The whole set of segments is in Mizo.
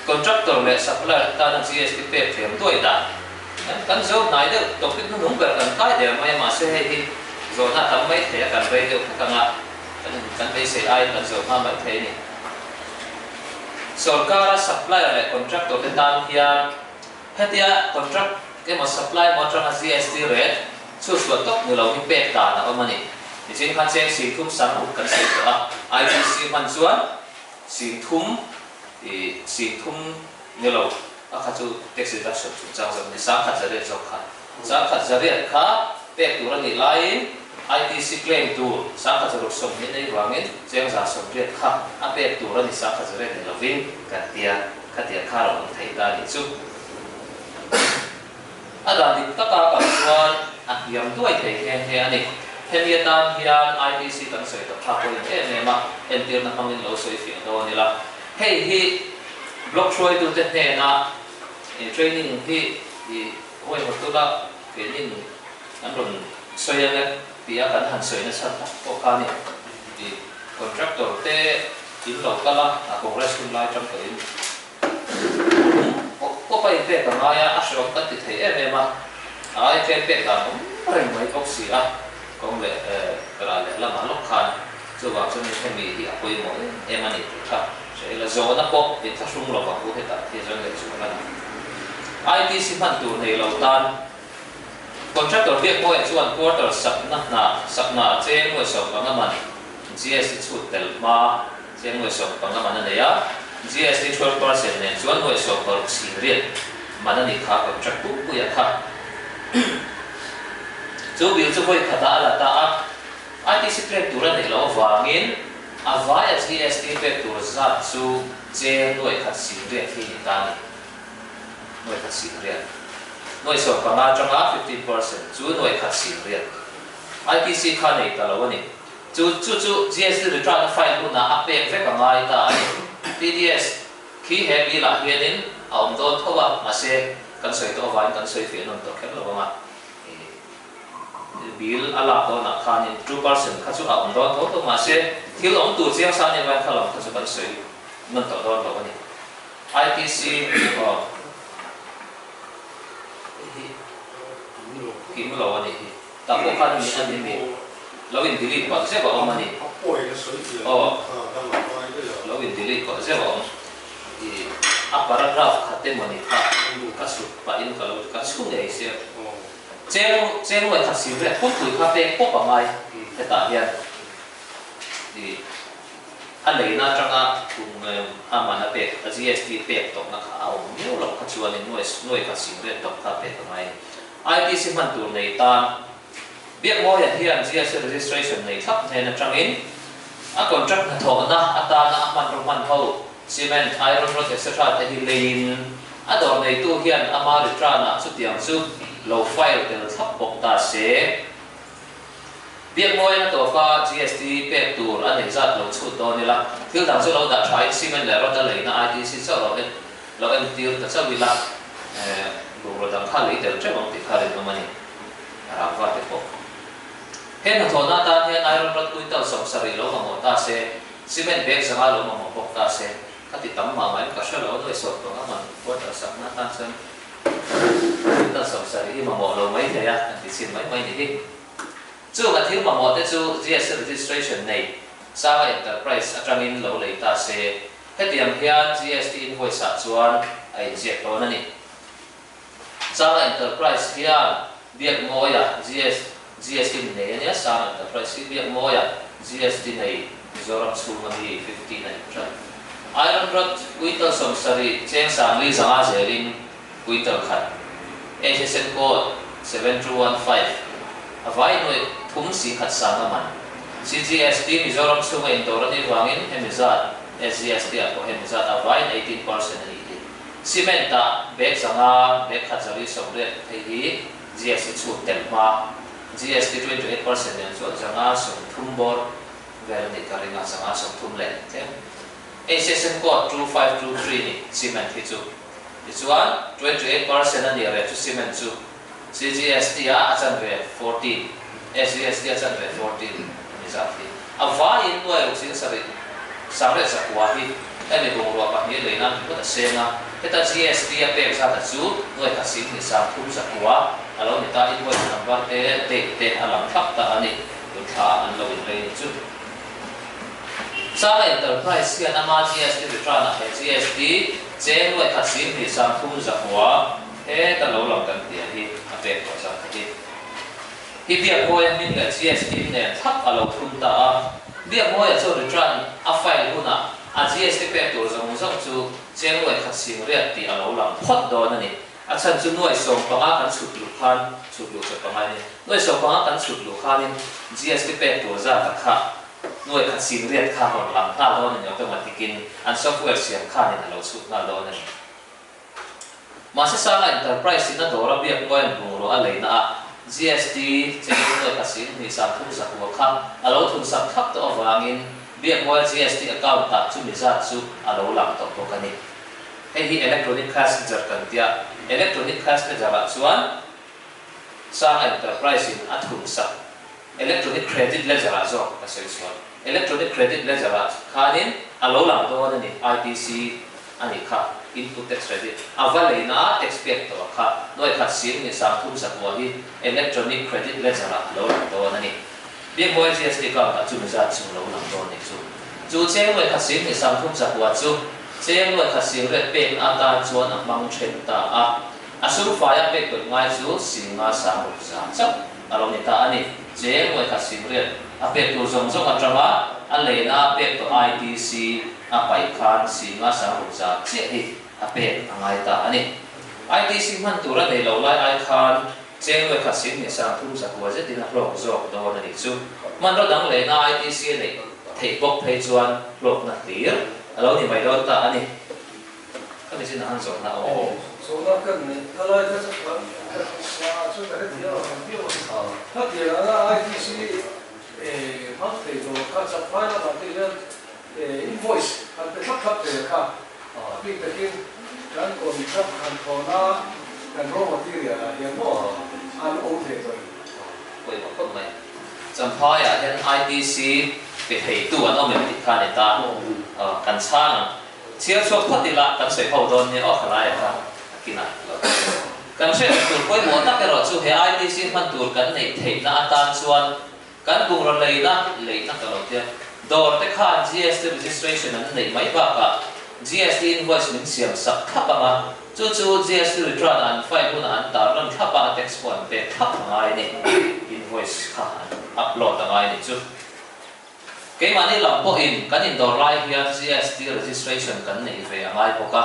Contractor leh supplier tana GST pek thiam duai dan kan zo hnai deuh topic hnuhnung ber kan kai der mai a, mahse hei hi zawhna a tam mai thei a, kan rei deuh hlek anga kan beisei aiin kan zawh hma mai thei a ni. Sorkara supplier leh contractor te tan hian hetia contract emaw supply emaw atanga GST rate chhutchhuah tawp ni lo hi pek dan a awm a ni. Nichin khan cheng 30 sang kan sawi tawh a, ITC hman chuan 30 I 30 ni lo a kha chu tax deduction chungchang zawk a ni, 10,100 zawk kha. 1100 kha pek tur a nih laiin ITC claim tur 1620 nei vangin cheng 180 kha a pek tur a ni, 1100 ni lovin kan tia khatiang kha a lo awm thei ta a nih chu. A dan dik taka kal chuan a hniam duai thei nghe nghe a ni. Hemi atan hian ITC kan sawi tak thlak pawhin em em a, entirna hmangin lo sawi fiah dawn ila. Hei hi block hruaitute hnena training hi i huaihawt tula keinin an rawn sawi ang e tia kan han sawi nasa tak pawh kha a ni. I contractor te in lo kal a, a congress hun lai tang tawhin. Pawp a inpek a ngai a, a hreawm kan ti thei em em a, a ai tlem pek dan awm reng mai bawk si a, kawng leh ral leh lamah lawk khan chuvang chuanin hemi hi a pawimawh em em a ni tih kha hre ila, zawhna pawh i thlahrung lo vang u hetah hi chuan leh zual a ni. ITC hman tur nei lo tan Contractor Biakmawia chuan quarter sakna hna sakna cheng nuai 15 man GST chhut tel hma Cheng 75 man a nei a, GST 12% nen chuan 60 singriat man a nih kha contract pumpuia kha. Chu bill chu vawi khatah a la ta a, ITC pek tur a neih loh avangin a vaia GST pek tur zat chu cheng 100 singriat hi ni ta a ni. 100 singriat. 15 atanga 15% chu 100 singriat. ITC kha nei ta lo a ni. Chu chu chu GST return a file hunah a pek vek a ngai ta a ni. TDS khi he bill ah hianin a awm dawn tho a, mahse kan sawi tawh avangin kan sawi fiah nawn tawh kher lo ang a. Bill a lak dawnah khanin 2% kha chu a awm dawn tho tho, mahse thil awm tur chiang sa nia vangin kha lam kha chu kan sawi nawn tawh dawn lo a ni. ITC aw hei hi kim lo a nih hi. Tah pawh khan mi a ni mi lo in delete palh zeuh a awm a ni. Aw lo in delete palh zeuh a awm i a paragraph khat emaw ni kha ka chhut pah in ka lo ka chhu ngei sia. Cheng cheng nuai khat sil riat pawp pui kha pek pawp a ngai hetah hian i a leina atanga kum a man a pek a GST pek tawpna kha a awm miau loh kha chuan in nuai nuai khat sil riat tawp kha pek a ngai a ni. ITC hman tur nei tan Biakmawia hian GST registration nei thlap hnen atangin a contract hnathawhna atana a hmanraw hman ho, cement, iron rod etc te hi leiin a dawr neitu hian ama return ah chutiang chu lo file tel thlap bawk ta se. Biakmawian a tawpa GST pek tur a neih zat lo chhut dawn ila, thil dang chu lo dah thain cement leh rod a leina ITC chauh lo en lo entir ta chauh ila, Bungraw dang kha lei tel teuh ang tih kha rinawm a ni, a rangva te pawh. He hnathawhna atan hian iron rod quintal 70 lo mamawh ta se, cement bag 500 lo mamawh bawk ta se, ka ti tam mah mah em ka hre lo, nuai 15 man quarter sakna atan chuan quintal 70 hi mamawh lo mai thei a, kan ti chhin mai mai ni hi. Chung a thil mamawh te chu GST registration nei Sanga Enterprise atangin lo lei ta se, Hetiang hian GST invoice ah chuan a inziak dawn a ni. Sanga Enterprise hian Biakmawia GS GST nei a nia, Sanga Enterprise hi Biakmawia GST nei Mizoram chhunga mi 15 a inṭan. Iron rod quintal 70 cheng 4,500 zelin quintal khat, HSN code 7215, a vai nuaih thum si khat sang a man. CGST Mizoram chhunga indawr a nih vangin hemi zat SGST ah pawh hemi zat a vaiin 18% a nih hi. Cement ah bag 500, bag khat 480 phei hi GST chhut tel hma. GST 28% nen chuan 530 bawr vel a nih ka ring a, 530 leh tlem. HSN code 2523 ni cement hi chu. Tichuan, 28% a nih reh chu cement chu CGST ah a chanve 14, SGST a chanve 14 a ni zat hi. A vaiin nuai ruk 70. 38 hi hemi bungrua pahnih lei nan ringawt a seng a, heta GST a pek zat a chu nuaikhat 10 30 9 a lo ni ta, invoice number te, date te a lang thlap ta a ni, tun thla ah an lo inlei ni chu. Sanga Enterprise hian ama GST return ah he GST cheng nuaikhat 10 30 9 heta lo lang kan tih ang hi a pek tawh zat a hi. I Biakmawia hming leh GST nen thlap a lo thun ta a. Biakmawia chu return a file hunah a GST pek tur zawng zawng chu cheng nuai khat sing riat tih a lo lang phawt dawn a ni. A chhan chu nuai 15 kan chhut luh khan, chhut luh chu pangai ni, nuai 15 kan chhut luh khanin GST pek tur zat a kha nuai khat sing riat kha rawn lang nghal dawn a ni automatic in an software siam khanin a lo chhut nghal dawn a ni. Mahse Sanga Enterprise in a dawr a biak Nguain bungrua a leina ah GST cheng nuai khat 10 30 9 kha a lo thun sak thlap tawh avangin biak Nguai GST account ah chumi zat chu a lo lang tawh bawk a ni. Hei hi Electronic Cash Ledger kan tia. Electronic Cash Ledger ah chuan Sanga Enterprise in a thun sak Electronic Credit Ledger ah zawk ka sawi chhuah. Electronic Credit Ledger ah khanin a lo lang dawn a ni ITC. A nih kha, input tax credit a va leina a tax pek tawh kha nuai khat 10 30 9 hi electronic credit ledger ah lo lang dawn a ni. Biakmawi GST account ah chumi zat chu lo lang dawn nih chu. Chu cheng nuai khat 10 30 9 chu cheng nuai khat sing ret pek atan chuan a hmang then ta a. A sum fai a pek belh ngai chu 50 60 chauh a lo ni ta a ni. Cheng nuai khat sing ret a pek tur zawng zawng atanga a leina a pek tawh ITC A paih khan 50 60 chiah hi a pek a ngai ta a ni. ITC hman tur a nei lo lai ai khan cheng nuai khat 10 30 9 zetin a hlawk zawk dawn a nih chu. Hmanraw dang lehna ITC a neih theih bawk phei chuan hlawkna hlir a lo ni mai dawn ta a ni. Ka michin a han zawhna a awm em? Aw, zawhna kan neih na lai kha chu kan chu ka hrethiam lo kan viau a. Khatiang anga ITC hmang thei tur kha chakphai lamah te hian Invoice han pe thlap thlap thei a kha, a bik takin kan contract han thawn a, kan raw material ah hian maw an awm thei tawh em? Pawimawh khawp mai. Champhaiah hian ITC pe theitu an awm em tih kha a ni ta. Kan chhang ang. Chhiar chhuak phawt ila kan sawi ho dawn nia aw khalaiah kha a kinah lo. Kan hriat tur pawimawh tak erawh chu he ITC hman tur kan neih theihna atan chuan Kan bungraw leina leina ka lo tia. Dawr te khan GST registration an neih mai bakah GST invoice min siam sak thlap ang a, chu chu GST return an file hunah an tar lan thlap a, a tax pawh an pek thlap a ngai a ni. Invoice kha an upload a ngai a nih chu. Keimahni lam pawhin kan indawr lai hian GST registration kan neih ve a ngai bawk a,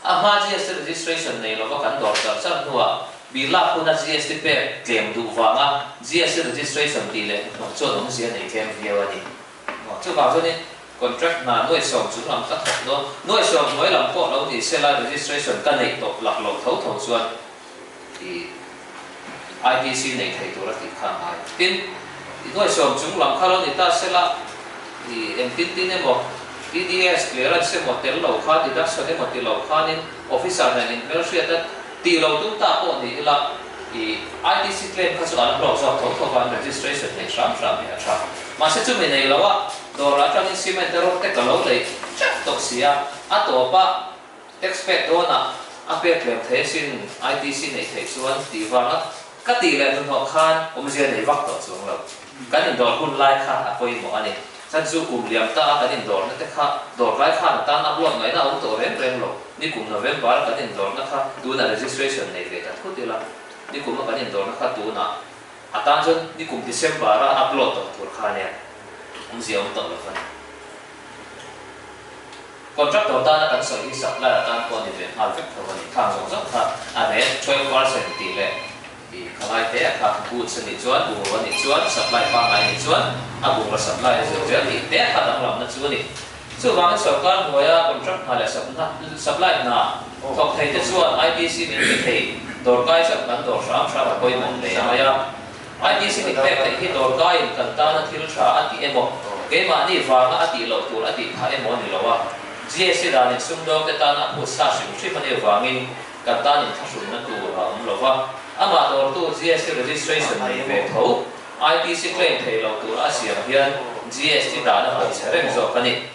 a hma GST registration nei lova kan dawr char char hnuah Bill lak huna GST pek tlem duh vanga GST registration tih leh hnathawk chuan awmzia nei tlem viau a ni. Chuvang chuanin contract hna nuai sawm chung lam ka thawk dawn, nuai sawm hnuai lam pawh lo ni sela registration ka neih tawh lak loh tho tho chuan i ITC nei thei tur a tih kha a ngai. Tin, i nuai sawm chung lam kha lo ni ta sela i engtin tin emaw TDS clearance emaw tel lo kha deduction emaw ti lo khanin officer nen inhmelhriat a Tih lo tum ta pawh ni ila, i ITC claim kha chu a la hlawk zawk tho tho van registration neih hram hram hi a tha. Mahse chumi nei lo a, dawr atangin cement te rawk te ka lo lei teuh tawh si a, a tawp a tax pek dawnah a pek lem thei asin ITC neih theih chuan tih vanga ka tih leh hnuhnawh khan awmzia nei vak tawh chuang lo. Kan indawr hun lai kha a pawimawh a ni. Chan chu kum liam ta a kan indawrna te kha dawrkai khan a tan upload ngaihna a awm tawh reng reng lo. Nikum November a kan indawrna kha tunah registration nei ve ta thut ila, nikum a kan indawrna kha tunah a tan chuan nikum December a upload tawh tur kha ania awmzia awm tawh lo va ni. Contractor tana kan sawi hi supplier atan pawh a ni ve nghal vek tho a ni. Khang zawng zawng kha a rate 12% tih leh I khalai te a kha goods a nih chuan, bungrua a nih chuan, supply pangngai a nih chuan a bungrua supply a zir zel tih te a kha danglamna chu a ni. Chuvangin sorkar hnuaia contract hna leh supply hna thawk thei te chuan ITC min pe thei dawrkai chauh kan dawr hram hram a pawimawh hle mai a. ITC min pek theih hi dawrkaiin kan tana thil tha a tih emaw, keimahni vanga a tih loh tur a tih phah emaw a ni lo a. GST danin sumdawng te tana a phut sa hrim hrim a nih avangin Kan tan inthlahrunna tur a awm lo va, amah dawrtu GST registration nei ve tho, ITC claim thei lo tur a siam hian GST dan a pawh chhe reng zawk a ni.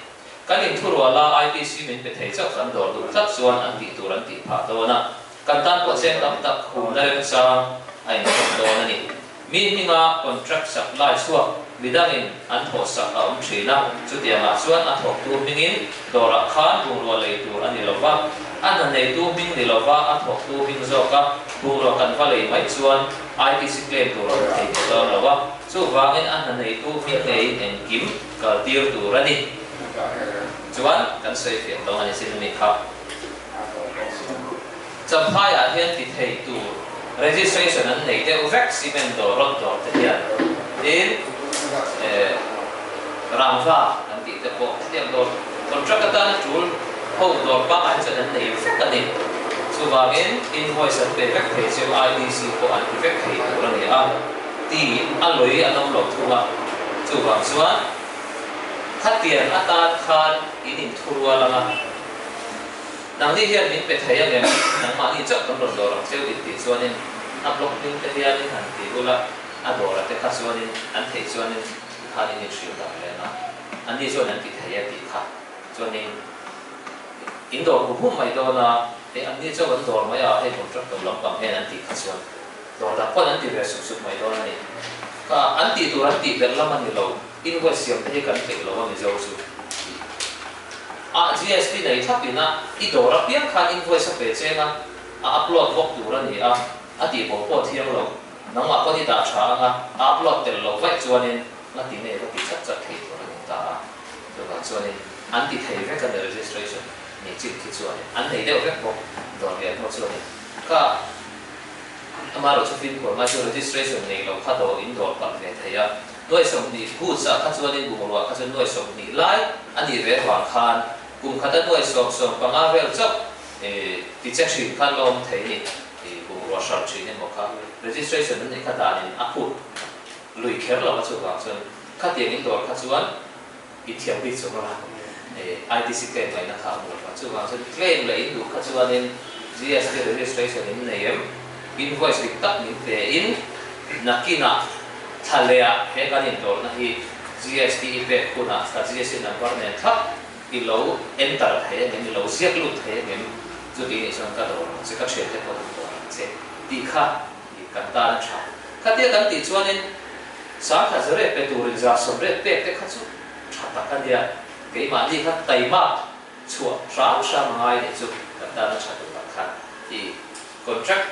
Kan inthuruala ITC min pe thei chauh kan dawr duh tlat chuan an tih tur an tih phah dawn a, kan tan pawh cheng tam tak humna remchang a inthawk dawn a ni. Mi hminga contract supply chhuak midangin an thawhsak a awm thin a, chutiangah chuan a thawktu hmingin dawrah khan bungrua lei tur a ni lo va, a hna neitu hming ni lo va a thawktu hming zawka bungrua kan va lei mai chuan ITC claim tur a awm thei tawh dawn lo a, chuvangin a hna neitu hming ngeiin engkim kal tir tur a ni. Chuan kan sawi fiah tawng a ni sin ami kha. Champhaiah hian ti thei tur registration an nei deuh vek cement dawr rod dawr te hian tin rangva kan tih te pawh hetiang dawr contract atana tul ho dawr pangngai hi chuan an nei vek a ni. Chuvangin invoice an pe vek thei chu IDC pawh an ti vek thei tur a ni a ti a lui an awm lo thung a. Chuvang chuan khatiang atan khan in inthurual ang a. Nangni hian min pe thei angem? Nangmahni chauh kan rawn dawr ang cheu in tih chuanin a block hming te hianin han ti ula, a dawra te kha chuanin an theih chuanin tikhan in inhrilh dan reng a, anni chuan an ti thei a tih kha chuanin in dawr hum hum mai dawn a, hei anni chauh an dawr mai a, hei contractor lampang hian an tih kha chuan dawr dang pawn an ti ve sup sup mai dawn a ni. Kha an tih tur an tih belh lam a ni lo, invoice siam te hi kan peih lo a Mizo chu. A GST nei thlap ina i dawr apiang khan invoice a pe cheng a, a upload bawk tur a ni a, a tih pawh pawh thiang lo. Nangmah pawn i dah tha ang a, a upload tel loh vaih chuanin nga ti nge va ti chat chat thei tur a ni ta a. Chuvang chuanin an ti thei vek a ni registration nei chin khi chuanin an nei deuh vek bawk dawr lian ho chuanin ka amaherawhchu fimkhur ngai chu registration nei lo kha dawr in dawr palh ve thei a. Nuai 20 goods ah kha chuanin bungrua kha chu nuai 20 lai a nih ve avang khan kum khata nuai sawm 15 vel chauh ti che thin khan la awm thei ni bungrua hralh thin emaw kha registration an neih kha danin a phut lui kher lo a chuvang chuan khatiang in dawr kha chuan i thiam bik chu rawh a ITC claim ngaihna kha a hmu lo va chuvang chuan claim leh in duh kha chuanin GST registration in nei em invoice dik tak min pe in nakinah thla lehah he kan indawrna hi GST i pek hunah ka GST number nen thlap i lo enter thei angem i lo ziak lut thei angem chuti nih chuan ka dawr ang che ka thiante pawh an dawr ang che tih kha i kan tan a tha. Khatia kan tih chuanin sangkhat zareh pe turin 160 pek te kha chu tha tak a nia, keimahni kha taimak chhuah hram hram a ngai nih chu kan tan a tha tur ang khan i contract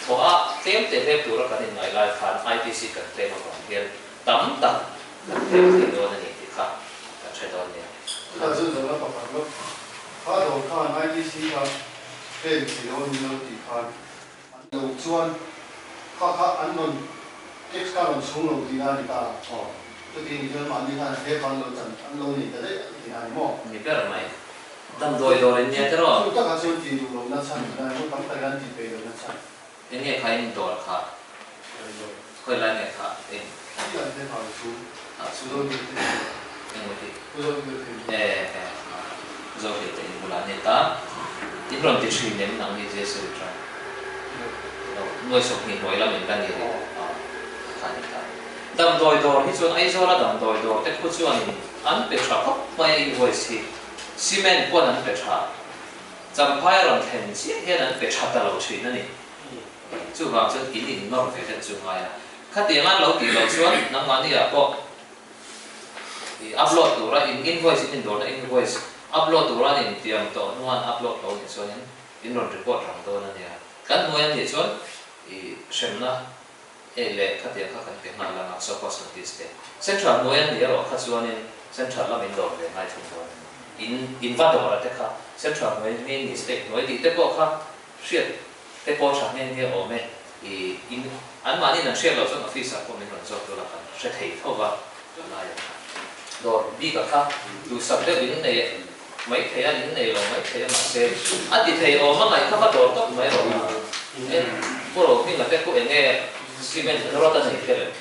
thawh a tlem teh hlep tura kan inngaih lai khan ITC kan claim avang hian tam tak kan hlep thei dawn a ni tih kha kan hre dawn nia. Chutah chuan zawhna pakhat lawk kha dawr khan ITC kha claim thei lo a ni lo tih khan An lo chuan kha kha an rawn tax kha rawn chhung lo tihna a ni ta. Aw, chuti ni chuan mahni khan he khan lo chan an lo nei ta daih tihna a ni maw? Ni ber mai. Damdawi dawr in nia tiraw? Chu takah chuan tih duh lohna chhan tihna a ni maw? Tam takin an tih peih lohna chhan. Eng nge kha in dawr kha? Khawi lai nge kha eng? Khi an he kha chu. Ah chu. Zo hil te in bulah. Eng maw ti? Pu Zo hil te in bulah. E e Zo hil te in bulah nia ta. In rawn ti thin em nang ni Jesu tang? Lo. Nuai 20 hnuai lam in la ni rih. Ah kha ni ta. Damdawi dawr hi chuan Aizawla damdawi dawr te khu chuanin an pe tha khawp mai a invoice hi. Cement pawn an pe tha. Champhai a rawn thlen chiah hian an pe tha ta lo thin a ni. Chuvang chuan in in nawr ve deuh chu ngai a. Khatiang an lo tih loh chuan nangmahni ah pawh i upload tura in invoice in indawrna invoice upload tura an intiam tawh hnuah an upload lo nih chuanin in rawn report rang dawn a nia. Kan hnuai a nih chuan i hremna hei leh khatiang kha kan pe nghal ang a, show cause notice te. Central hnuai a nih erawh kha chuanin central lam in dawr ve ngai thung dawn a ni. In in va dawr a te kha central hnuai nge ni state hnuai tih te pawh kha hriat te pawh tha nghe nghe awm e. I in anmahniin an hriat loh chuan office ah pawh min rawn zawk tur a kan hre thei tho va tunlai ah khan dawr bik ah kha duhsak deuh in nei mai thei a in nei lo mai thei a mahse a ti thei awm a ngaih kha va dawr tawp mai rawh e pu Rohminga te khu enge cement rod a nei tel em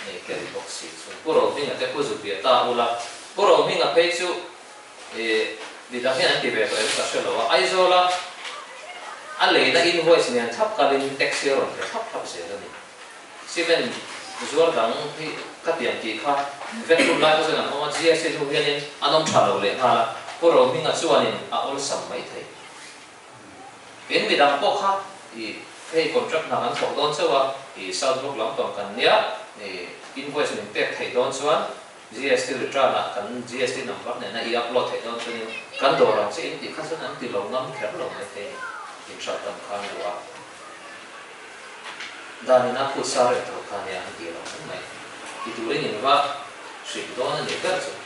nei tel bawk si chuan pu Rohminga te khu zu piah ta ula pu Rohminga phei chu I midang hian an ti ve tawh em ka hre lo a, Aizawla a leina invoice nen thlap kalin taxi a rawn pe thlap thlap zel a ni. Cement Zuar dang hi ka tiang tih kha vet hun lai kha chuan an awm a, GST hnu hianin an awm tha lo leh nghal a, Pu Rohminga chuanin a awlsam mai thei. Tin, midang pawh kha i hei contract hna kan thawk dawn chauh a, i South Block lampang kan nia, i invoice min pek theih dawn chuan GST return ah kan GST number nena i upload theih dawn chuanin kan dawr ang che in tih kha chuan an ti lo ngam kher lo mai thei a ni, inhralh tam khan duh a. Dan ina phut sa reng tho kha nia an ti lo mai mai. Ti turin in va hrilh dawn a nih ber chu.